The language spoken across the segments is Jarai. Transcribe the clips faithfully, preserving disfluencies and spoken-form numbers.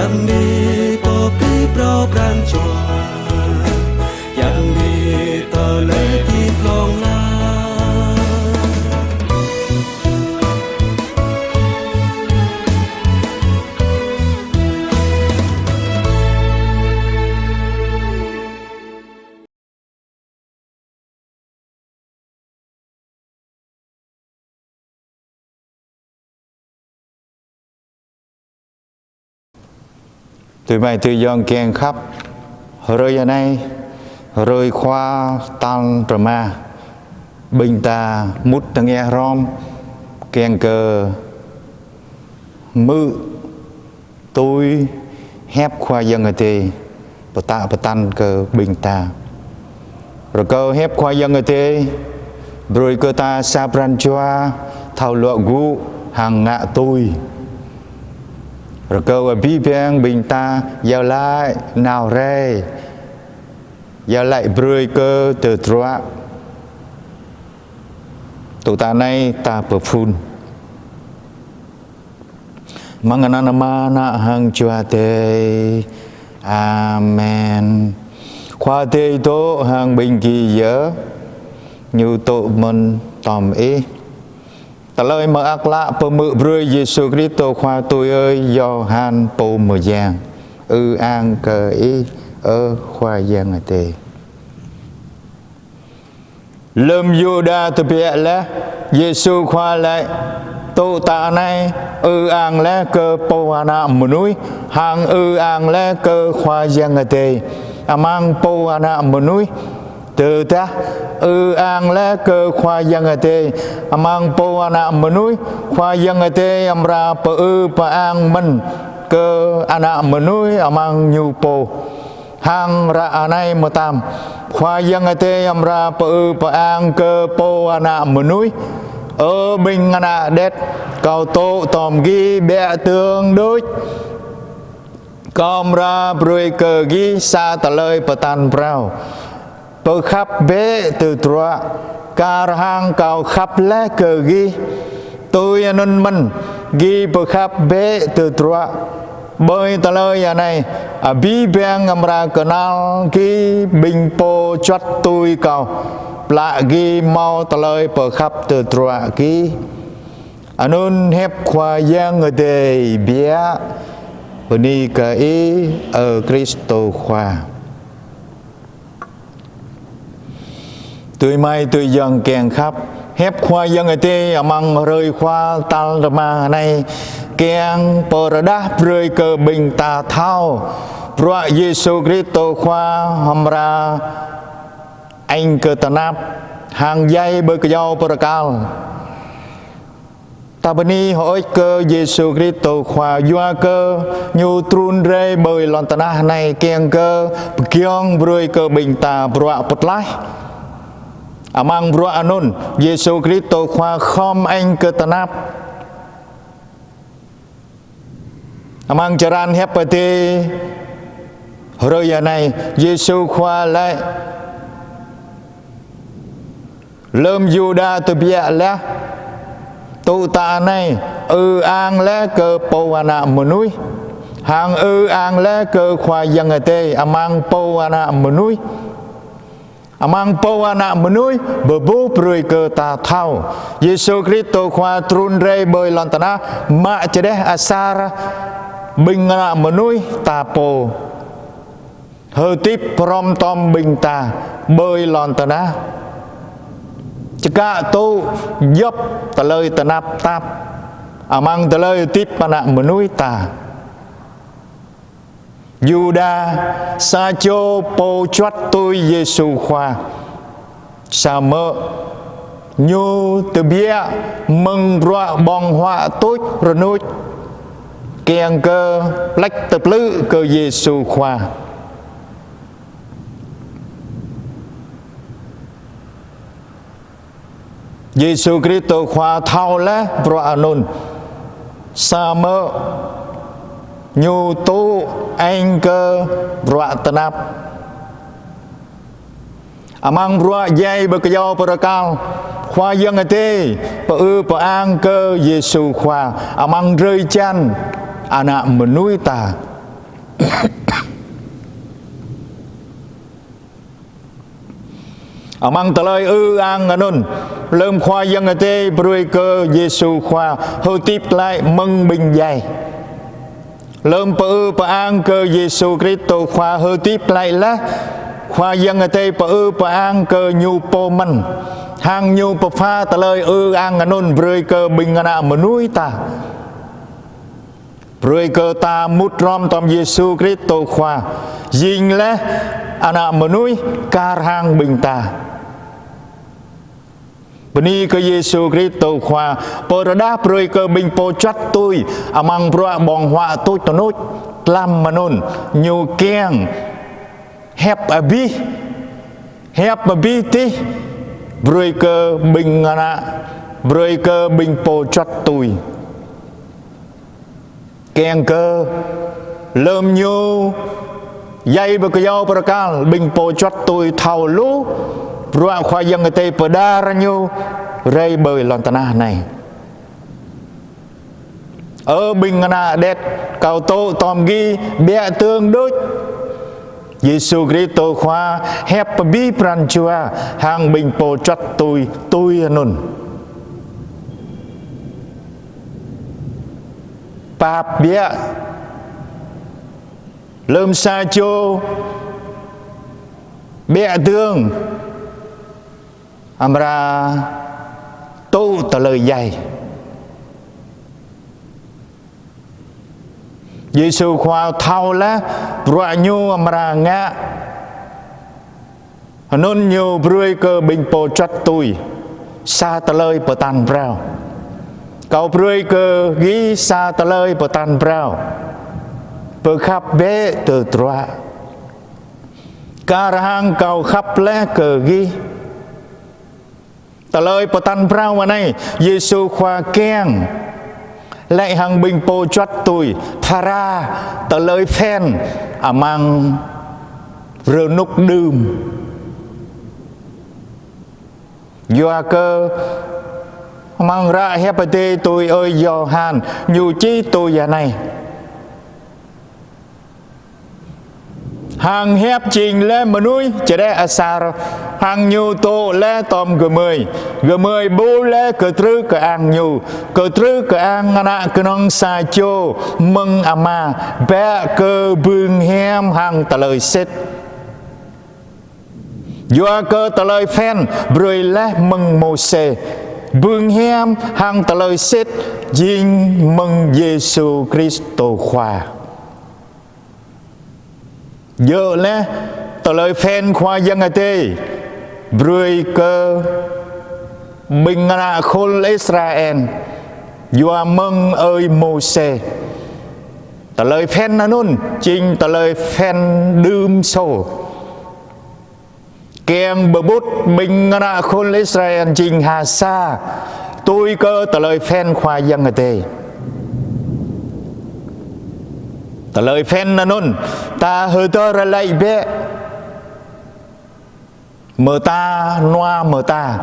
Yang ni pơpĭ phrâo pran jua, yang ni tơlơi hơdip hlŏng lar. Adơi amai adơi ayŏng kiăng khăp, hrơi anai, hrơi Khua tal rơma, ƀing ta mŭt tơngia hrŏm, kiăng kơ hmư̆ tui hiăp Khua Yang Adai pơtă pơtăn kơ ƀing ta. Rơkâo hiăp Khua Yang Adai brơi kơ ta sa pran jua thâo luă gŭ hăng ngă tui. Rơkâo abih bang ƀing ta iâu laĭ nao rai, iâu laĭ brơi kơ tơdruă. Tŭ ta anai ta pơphun. Amăng anăn Ama, Ană hăng Jua Adai. Amen. Khua Adai dŏ hăng ƀing gih yơh, Ñu dŏ mơ̆n tom ih. Tơlơi mơak klă pơhmư̆ brơi Yêsu Kristô Khua tui ơi Yôhan pô mơyang. Ư-ang kơ Ih, ơ Khua Yang Adai. Lơm Yuđa tơbiă laih, Yêsu Khua laĭ: Tŭ ta anai, ư-ang laih kơ Pô Ană Mơnuih, hăng ư-ang laih kơ Khua Yang Adai amăng Pô Ană Mơnuih. Tơdah ư-ang laih kơ Khua Yang Adai amăng Pô Ană Mơnuih, Khua Yang Adai amra pơư pơang mơ̆n kơ Ană Mơnuih amăng Ñu pô. Hăng ră anai mơtam, Khua Yang Adai amra pơư pơang kơ Pô Ană Mơnuih. Ơ ƀing ană đet, Kâo dŏ tom gih ƀiă dơ̆ng đôč. Kâo amra brơi kơ gih sa tơlơi pơtăn phrâo: Pơkhăp bĕ tơdruă, kar hăng Kâo khăp laih kơ gih. Tui anŭn mơ̆n, gih pơkhăp bĕ tơdruă. Ƀơi tơlơi anai, abih bang amra kơnăl gih ƀing pô juăt tui Kâo, plă gih hmâo tơlơi pơkhăp tơdruă gih. Anŭn hiăp Khua Yang Adai biă. Bơni kơ Ih, ơ Kristô Khua. Adơi amai adơi ayŏng kiăng khăp, hiăp Khua Yang Adai amăng hrơi Khua tal rơma anai kiăng pơrơđah brơi kơ ƀing ta thâo bruă Yêsu Kristô Khua amra añ kơ tơnap hăng djai ƀơi kơyâo bơrơkal. Ta bơni hơơč kơ Yêsu Kristô Khua yua kơ Ñu trŭn rai ƀơi lŏn tơnah anai kiăng kơ pơgiŏng brơi kơ ƀing ta bruă pơtlaih. Amăng bruă anŭn, Yêsu Kristô Khua khŏm añ kơ tơnap. Amăng črăn hiăp Adai hrơi anai, Yêsu Khua laĭ: Lơm Yuđa tơbiă laih, tŭ ta anai, ư-ang laih kơ Pô Ană Mơnuih, hăng ư-ang laih kơ Khua Yang Adai amăng Pô Ană Mơnuih. Amăng Pô Ană Mơnuih, bơbôh brơi kơ ta thâo, Yêsu Kristô Khua trŭn rai ƀơi lŏn tơnah, mă čơđeh asar ƀing ană mơnuih ta pô hơdip hrŏm tom ƀing ta ƀơi lŏn tơnah. Čơkă tŭ djŏp tơlơi tơnap tap amăng tơlơi hơdip ană mơnuih ta. Yuđa, sa čô pô juăt tui Yêsu Khua, samơ̆ ñu tơbiă mơ̆ng bruă ƀơ̆ng huă tuč rơnuč, kiăng kơ plĕč tơplư̆ kơ Yêsu Khua. Yêsu Kristô Khua thâo laih bruă anŭn, samơ̆ Ñu tŭ añ kơ bruă tơnap. Amăng bruă djai ƀơi kơyâo bơrơkal, Khua Yang Adai pơư pơang kơ Yêsu Khua amăng drơi jan ană mơnuih ta. Amăng tơlơi ư ang anŭn, lơm Khua Yang Adai brơi kơ Yêsu Khua hơdip glaĭ mơ̆ng ƀing djai. Lơm pơư pơang kơ Yêsu Kristô Khua hơdip glaĭ laih, Khua Yang Adai pơư pơang kơ ñu pô mơ̆n, hăng ñu pơpha tơlơi ư ang anŭn brơi kơ ƀing ană mơnuih ta. Brơi kơ ta mŭt hrŏm tom Yêsu Kristô Khua, jing laih ană mơnuih kar hăng ƀing ta. Bơni kơ Yêsu Kristô Khua, pơrơđah brơi kơ ƀing pô čuăt tui amăng bruă ƀơ̆ng huă tuč tơnuč, tlam mơnŭn, ñu kiăng hiăp abih, hiăp abih tih, brơi kơ ƀing ană, brơi kơ ƀing pô čuăt tui. Kiăng kơ lơm ñu djai pơkơyâo pơrơkal, ƀing pô čuăt tui thâo lu bruă Khua Yang Adai pơđar ñu rai ƀơi lŏn tơnah anai. Ơ ƀing ană đet, kâo tŭ tom gih ƀiă tơ̆ng đôč. Yêsu Kristô Khua hiăp abih pran jua hăng ƀing pô čuăt tui, tui anŭn. Pap ƀiă. Lơm sa čô ƀiă tơ̆ng amra tŭ tơlơi djai. Yêsu Khua thâo laih bruă ñu amra ngă. Anŭn ñu brơi kơ ƀing pô čuăt tui sa tơlơi pơtă phrâo. Kâo brơi kơ gih sa tơlơi pơtă phrâo. Pơkhăp bĕ tơdruă, kar hăng kâo khăp laih kơ gih. Tơlơi pơtă phrâo anai, Yêsu Khua kiăng laĭ hăng ƀing pô čuăt tui phara tơlơi phiăn amăng rơnŭk đưm. Yua kơ amăng hră hiăp Adai tui ơi Yôhan ñu čih tui anai: Hăng hiăp jing laih mơnuih čơđeh asar, hăng ñu dŏ laih tom gơmơi. Gơmơi ƀuh laih kơtrưh kơang ñu, kơtrưh kơang ană kơnơ̆ng sa čô mơ̆ng Ama, bă kơ bưng hiam hăng tơlơi sĭt. Yua kơ tơlơi phiăn brơi laih mơ̆ng Môsê, bưng hiam hăng tơlơi sĭt jing mơ̆ng Yêsu Kristô Khua. Djơ̆ laih tơlơi phiăn Khua Yang Adai brơi kơ ƀing ană khul Israel yua mơ̆ng ơi Môsê. Tơlơi phiăn anŭn jing tơlơi phiăn đưm sô. Kiăng pơƀut ƀing ană khul Israel jing ha sa tui kơ tơlơi phiăn Khua Yang Adai. Tơlơi phiăn anŭn ta hơdơr laĭ bĕ. Mơta nua mơta,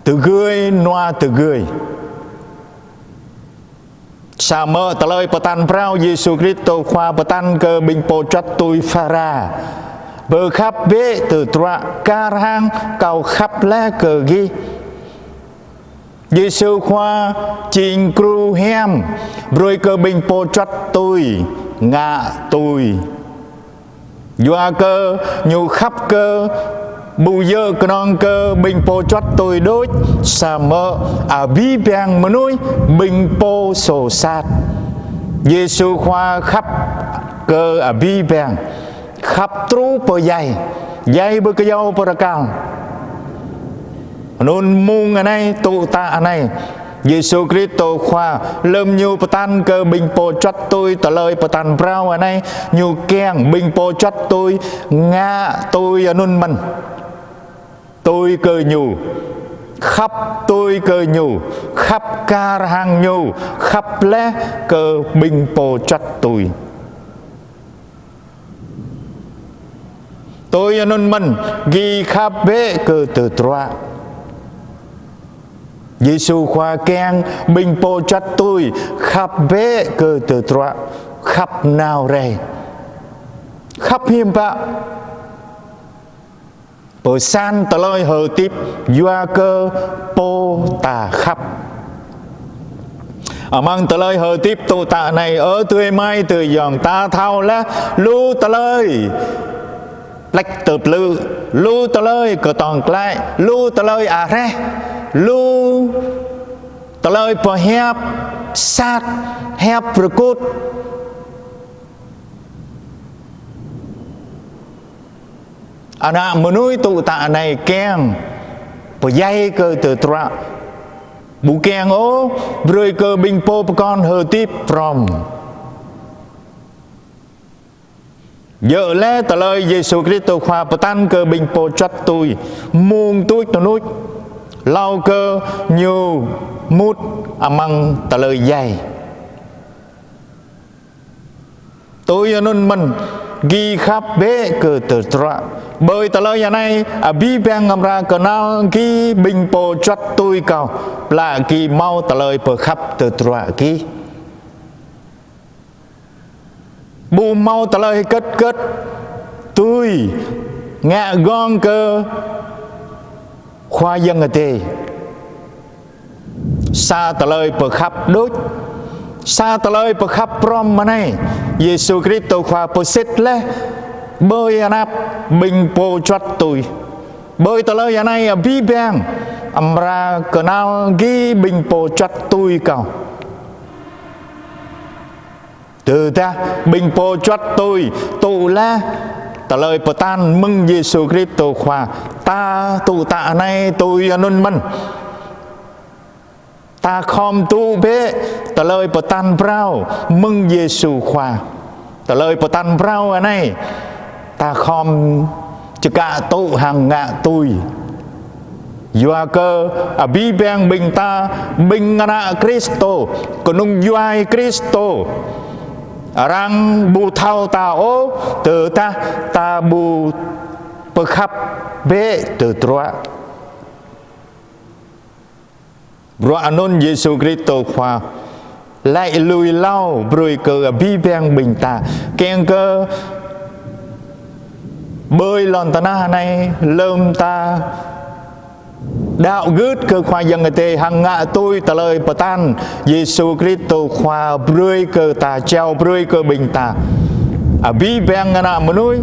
tơgơi nua tơgơi. Samơ̆ tơlơi pơtă phrâo Yêsu Kristô Khua pơtă kơ ƀing pô čuăt tui phara: Pơkhăp bĕ tơdruă, kar hăng kâo khăp laih kơ gih. Yêsu Khua jing gru hiam brơi kơ ƀing pô čuăt tui, ngă tui. Yua kơ ñu khăp kơ ƀu djơ̆ kơnơ̆ng kơ ƀing pô čuăt tui đôč, samơ̆ abih bang mơnuih, ƀing pô soh sat. Yêsu Khua khăp kơ abih bang, khăp truh pơ djai, djai pơkơyâo pơrơkal. Anŭn mơ̆ng anai, tŭ ta anai, Yêsu Kristô Khua lơm ñu pơtă kơ ƀing pô čuăt tui tơlơi pơtă phrâo anai, ñu kiăng ƀing pô čuăt tui ngă tui anŭn mơ̆n. Tui kơ ñu, khăp tui kơ ñu, khăp kar hăng ñu, khăp laih kơ ƀing pô čuăt tui. Tui anŭn mơ̆n, gih khăp bĕ kơ tơdruă. Yêsu Khua kiăng ƀing pô čuăt tui khăp bĕ kơ tơdruă, khăp nao rai, khăp hiam pă. Pơsan tơlơi hơdip yua kơ Pô ta khăp. Amăng tơlơi hơdip tŭ tă anai, ơ adơi amai adơi ayŏng, ta thâo laih lu tơlơi plĕč tơplư, lu tơlơi kơtong klai, lu tơlơi areh, lu tơlơi pơhiăp sat, hiăp rơkŭt. Ană mơnuih tŭ tă anai kiăng pơdjai kơ tơdruă. Ƀu kiăng ôh brơi kơ ƀing pô pơkŏn hơdip prŏm. Djơ̆ laih tơlơi Yêsu Kristô Khua pơtăn kơ ƀing pô čuăt tui mơ̆ng tuč tơnuč, hlâo kơ Ñu mŭt amăng tơlơi djai. Tui anŭn mơ̆n, gih khăp bĕ kơ tơdruă. Ƀơi tơlơi anai, abih bang amra kơnăl gih ƀing pô čuăt tui Kâo, plah gih hmâo tơlơi pơkhăp tơdruă gih. Ƀu hmâo tơlơi hơget hơget tui ngă gơ̆ng kơ Khua Yang Adai. Sa tơlơi pơkhăp đôč, sa tơlơi pơkhăp prŏm mơ̆ng anai, Yêsu Kristô Khua pơsĭt laih ƀơi anăp ƀing pô čuăt tui. Ƀơi tơlơi anai abih bang amra kơnăl gih ƀing pô čuăt tui Kâo. Tơdah ƀing pô čuăt tui tŭ laih tơlơi pơtăn mơ̆ng Yêsu Kristô Khua, ta tŭ tă anai tui anŭn mơ̆n. Ta khŏm tŭ bĕ tơlơi pơtăn phrâo mơ̆ng Yêsu Khua. Tơlơi pơtăn phrâo anai, ta khŏm čơkă tŭ hăng ngă tui. Yua kơ abih bang ƀing ta, ƀing ană Kristô, kơnung djuai Kristô, arăng ƀu thâo ta ôh, tơdah ta ƀu pơkhăp bĕ tơdruă. Bruă anŭn Yêsu Kristô Khua laĭ lui hlâo brơi kơ abih bang ƀing ta. Kiăng kơ ƀơi lŏn tơnah anai lơ̆m ta đaŏ gưt kơ Khua Yang Adai hăng ngă tui tơlơi pơtăn Yêsu Kristô Khua brơi kơ ta, jao brơi kơ ƀing ta. Abih bang ană mơnuih,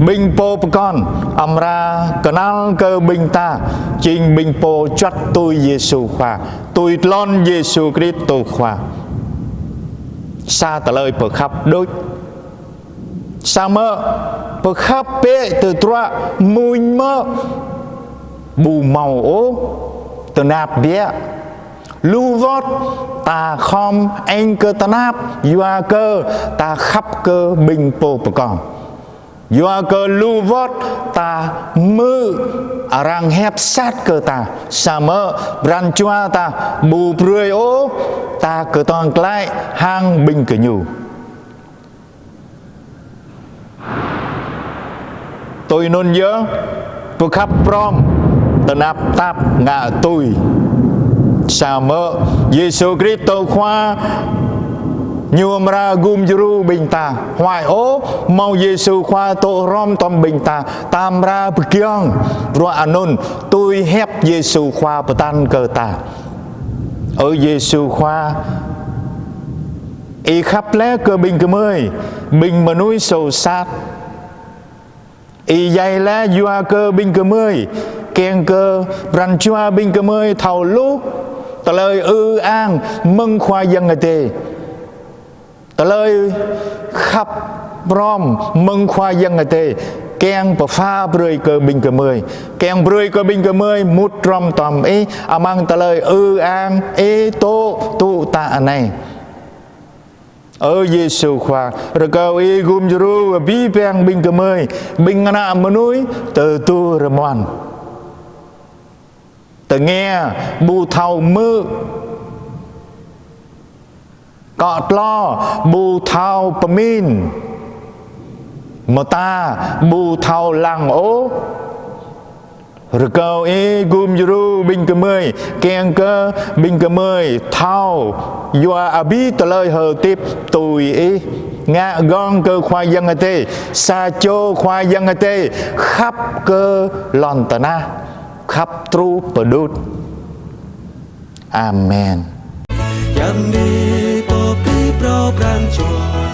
ƀing pô pơkŏn, amra kơnăl kơ ƀing ta, jing ƀing pô čuăt tui Yêsu Khua, tui tlôn Yêsu Kristô Khua. Sa tơlơi pơkhăp đôč. Samơ̆ pơkhăp bĕ tơdruă mơ̆ng mơ̆ ƀu hmâo ôh, tơnap biă. Lu wơ̆t ta khŏm eng kơ tơnap, yua kơ ta khăp kơ ƀing pô pơkŏn. Yua kơ lu wơ̆t ta hmư̆ arăng hiăp sat kơ ta, samơ̆ pran jua ta ƀu brơi ôh ta kơtong klai hăng ƀing gơñu. Tui anŭn yơh, pơkhăp prŏm, tơnap tap ngă tui. Samơ̆ Yêsu Kristô Khua Ñu amra gum djru ƀing ta. Huai ôh, hmâo Yêsu Khua tŏ hrŏm tom ƀing ta, ta amra pơgiŏng bruă anŭn tui hiăp Yêsu Khua pơtăn kơ ta. Ơ Yêsu Khua, Ih khăp laih kơ ƀing gơmơi, ƀing mơnuih soh sat. Ih djai laih yua kơ ƀing gơmơi, kiăng kơ pran jua ƀing gơmơi thâo hluh tơlơi ư ang mơ̆ng Khua Yang Adai. Tơlơi khăp prŏm mơ̆ng Khua Yang Adai, kiăng pơpha brơi kơ ƀing gơmơi, kiăng brơi kơ ƀing gơmơi mŭt hrŏm tom Ih amăng tơlơi ư ang Ih tŏ tŭ tă anai. Ơ Yêsu Khua, rơkâo Ih gum djru abih bang ƀing gơmơi, ƀing ană mơnuih tơdu rơmuăn. Tơngia ƀu thâo hmư̆, kŏ tlo ƀu thâo pơmĭn, mơta ƀu thâo lăng ôh. Rơkâo Ih gum djru ƀing gơmơi, kiăng kơ ƀing gơmơi thâo yua abih tơlơi hơdip tui Ih, ngă gơ̆ng kơ Khua Yang Adai, sa čô Khua Yang Adai khăp kơ lŏn tơnah, khăp truh pơđut. Amen. Yam ni pô phi pro pran jua